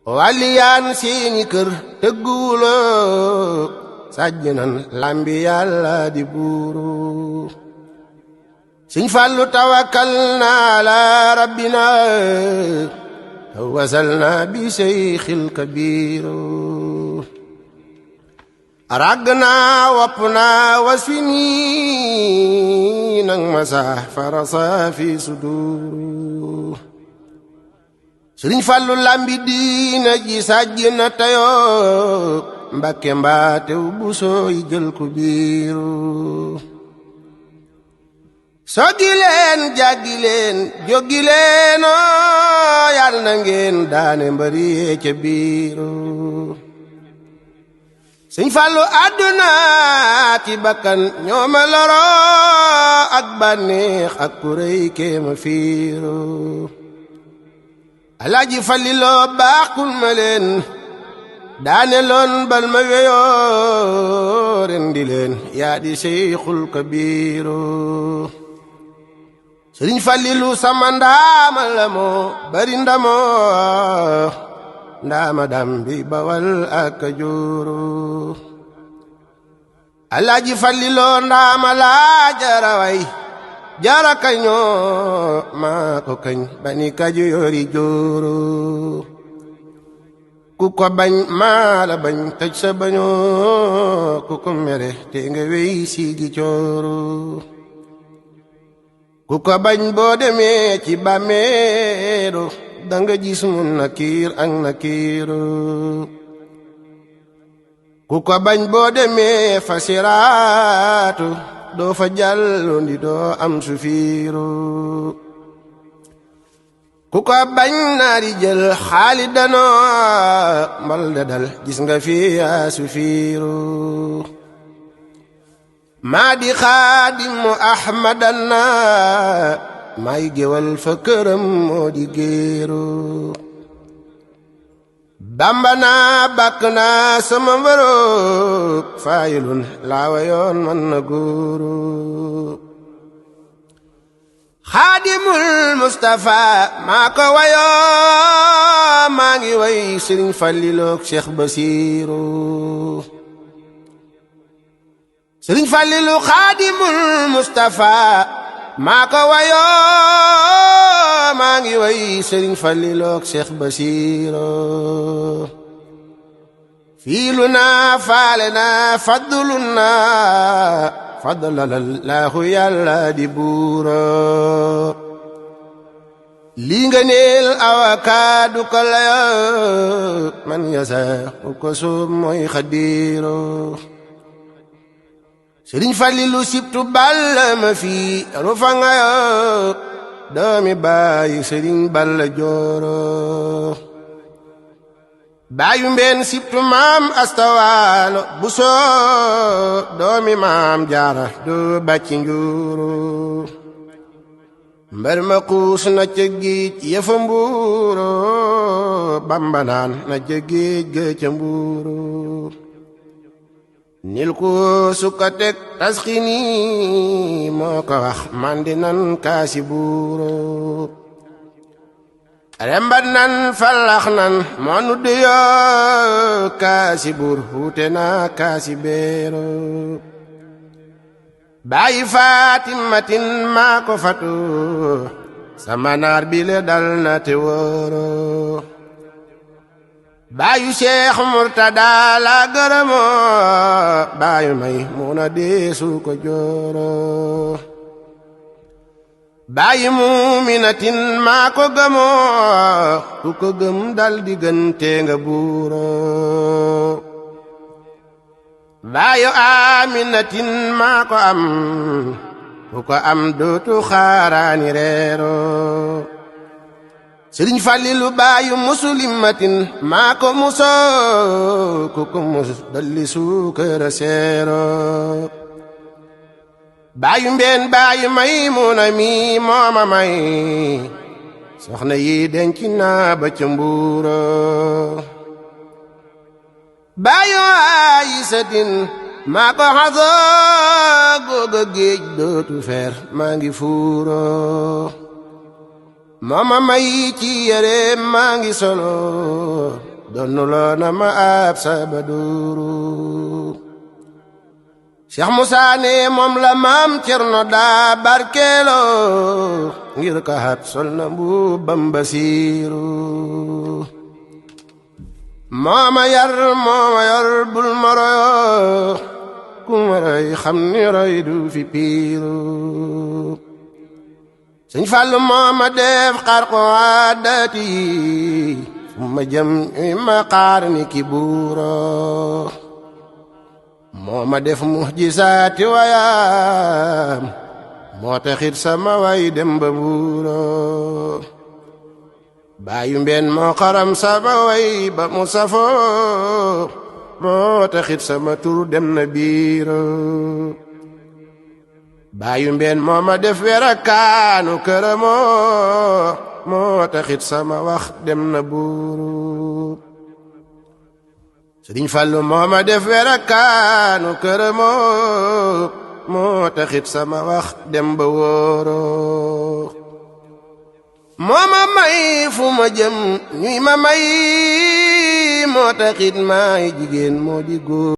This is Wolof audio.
waliyaan seeni kër tëgguwuloo sàjj nan lambi yàlla di buuru Sëñ Fallu tawakkal na ala rabbina wasalna bi seyxil kabiru ràgg naa wopp naa wasfi nii nang masax farasa fi suduru Sëriñ Fallu lambi diina ji sàjj na tayoo Mbàkke mbaatew bu sooy jël ku biiru soggi leen jàggi leen jóggi leenoo yal na ngeen daane mbari yee ca biiru Sëñ Fallu àdduna ki bakkan ñoo ma loro ak bànneex ak kuréy kéema fiiru Alaaji Faliloo baaxul ma leen daane loon bal ma weyoo rendi leen yaa di seyxul kabiiru Sëriñ Falilu sama ndaama la moo bari ndamoo ndaama dambi bawal ak Kajooro Alaaji Faliloo ndaama laa jaraway jara kañoo maa ko kañ bani Kajoori jooro ku ko bañ maa la bañ tëj sa bañoo ku ko mere te nga wey siigi cooro ku ko bañ boo demee ci bàmmeelu danga gis mun nakiir ak nakiiru ku ko bañ boo demee fa siraatu doo fa jàllu ndi doo am sufiiru ku ko bañ naari jël xaali danoo mbal de dal gis nga fi yaa sufiiru maa di xaadimu ahmadana may géwal fa këram moo di géeru bamba naa bàkk naa sama mbërëb faayilun laawa yoon man na góoru xaadimul Mustafa maa ko wayoo maa ngi way Sëriñ Fallilook Cheikh Basiru Sëriñ Fallilu xaadimul Mustafa maa ko wayoo maa ngi way Sëriñ Fallilook Cheikh Basiru fiilu naa faale naa faddulu naa fadlalallaahu yàlla di buuro lii nga neel awakaadu ko layo man yasa u ko soob mooy xadiiro Sëriñ Fallilu sibtu balla ma fii rufa nga yo doomi baayi Sëriñ Balla Jooro baayu mbeen sibtu maam astawaalo bu soo doomi maam jaara doo bàcci njuuru mbar ma xuus na ca géej yëfa mbuuro Bamba naan na ca géej ga ca mbuuru nil ko sukka teg tasxini moo ko wax mandi nan kaasi buuro rembat nan fallax nan moo nu duyoo kaasi buur wuute naa kaasi beero bàyyi Faatimatin maa ko fatu sama naar bi le dal na te wóoro bàyyu Cheikh Murtada la gërëmoo bàyyu Maymuna deesu ko jooro bàyyi Muminatin maa ko gëmoo ku ko gëm dal di gënte nga buuro bàyyu Aminatin maa ko am ku ko am dootu xaaraani reero Sëriñ Fallilu bàyyu Muslimatin maa ko musoo ku ko mus dalli suukara seero bàyyu mbeen bàyyu Maymuna mi mooma may soxna yi denc naa ba ca mbuuro bàyyu Aysatin maa ko xasoo googa géej dootu feer maa ngi fuuro mooma may ci yére maa ngi solo donnuloo na ma ab sabadooro Cheikh Moussa ne moom la maam Cerno daa barkeeloo ngir ka hat sol na mbubbam basiiru mooma yor bul ma royo ku ma roy xam ni roy du fi piiru Sëñ Fallu mooma def xarqu aadati fu ma jëm ma xaar ni ki buuro mooma def muhjisaati wayaam moo taxit sama way dem ba buuro baayu mbeen moo xaram sama way ba mu safoo moo taxit sama tur dem na biiro baayu mbeen moo ma def werakaanu këramoo moo taxit sama wax dem na buuru Sëriñ Fallu moo ma def werakaanu këramoo moo taxit sama wax dem ba wóoroo moo ma may fu ma jëm ñuy ma may moo taxit maay jigéen moo di góor